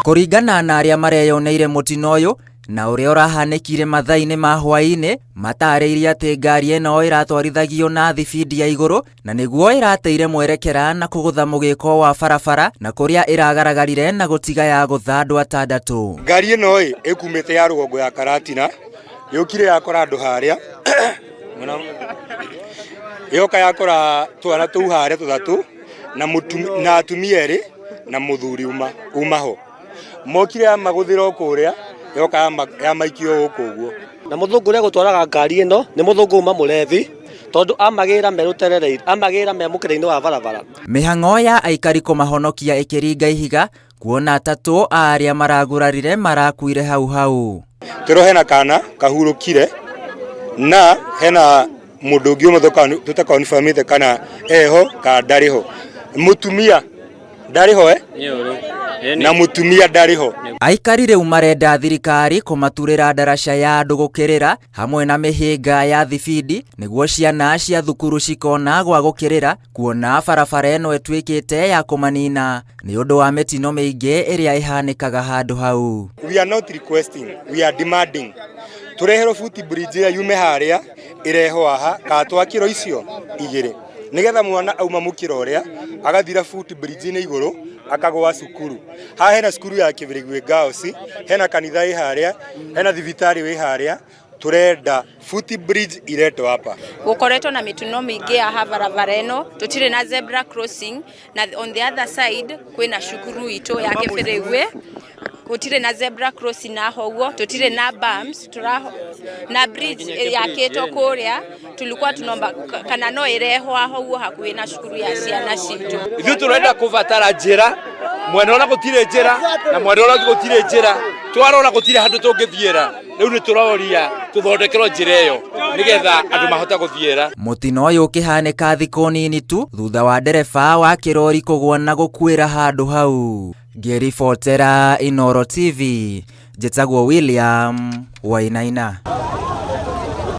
Kũringana na arĩa mareyoneire mũtino ũyũ na ũrĩa ũrahanĩkire mathaa-inĩ ma hwaĩ-inĩ, matarĩirie atĩ ngari ĩno ĩratwarithagio na thibindi ya igũrũ na nĩguo ĩrateire mwerekera na kũgũtha mũgĩko wa barabara na kũrĩa ĩragaragarire na gũtiga ya gũtha andũ atandatũ. Ngari ĩno ĩ ĩkumĩte ya rũgongo ya Karatina yũkire yakora andũ harĩa yoka yakora twana tũu harĩa tũthatũ na mũtumi, na atumia erĩ na mũthuri uma, uma ho mokire yamagũthĩra o kũrĩa yoka yamaikio gũkũ ũguo. Na mũthũngũ ũrĩa gũtwaraga ngari ĩno nĩ mũthũngũ uma mũrebi tondũ amagĩra me rũterere amagĩra me mũkĩra-inĩ wa barabara. Mĩhang'o ya aikari kũmahonokia ĩkĩringa ihiga kuona atatũ a arĩa maragurarire marakuire hau hau. Tũrũ hena kana kahurũkire na hena mũndũ ũngĩ ũmwe tũtakonfamĩte kana eho kana ndarĩ ho. Mũtumia ndarĩ ho eh? Na mũtumia ndarĩ ho. Aikari rĩu marenda thirikari kũmaturĩra ndaraca ya andũ gũkĩrĩra hamwe na mĩhĩnga ya thibindi nĩguo ciana cia thukuru cikona gwa gũkĩrĩra kuona barabara ĩno ĩtuĩkĩte ya kũmanina nĩ ũndũ wa mĩtino mĩingĩ ĩrĩa ĩhanĩkaga handũ hau. We are not requesting, we are demanding. Tũreherwo foot bridge ĩrĩa yume harĩa ĩrehwo haha kana twakĩrwo icio igĩrĩ nĩgetha mwana auma mũkĩra ũrĩa agathira foot bridge-inĩ igũrũ akagwa cukuru. Haha hena cukuru ya Kĩbĩrĩgwĩ Girls, hena kanitha ĩ harĩa, hena thibitarĩ wĩ harĩa, turenda foot bridge iretwo hapa. Gukoretwo na mĩtino mĩingĩ haha barabara ĩno, tũtirĩ na zebra crossing na on the other side kwĩna cukuru itũ ya Kĩbĩrĩgwĩ, gũtirĩ na zebra crossing haha ũguo, tũtirĩ na bumps, na bridge yakĩtwo kũrĩa, tulikuwa tunaomba kana no ĩrehwo haha ũguo hakuhĩ na cukuru ya ciana citũ. Ithuĩ tũrenda kũbatara njĩra mwena ũrĩa gũtirĩ njĩra na mwena ũrĩa ũngĩ gũtirĩ njĩra, twarora gũtirĩ handũ tũngĩthiĩra, rĩu nĩ tũroria tũthondekerwo njĩra ĩyo nĩgetha andũ mahote gũthiĩra. Mũtino ũyũ ũkĩhanĩka thikũ nini tu thutha wa ndereba wa kĩrori kũgwa na gũkuĩra handũ hau. Ngĩribotera Inooro TV, njĩtagwo William Wainaina.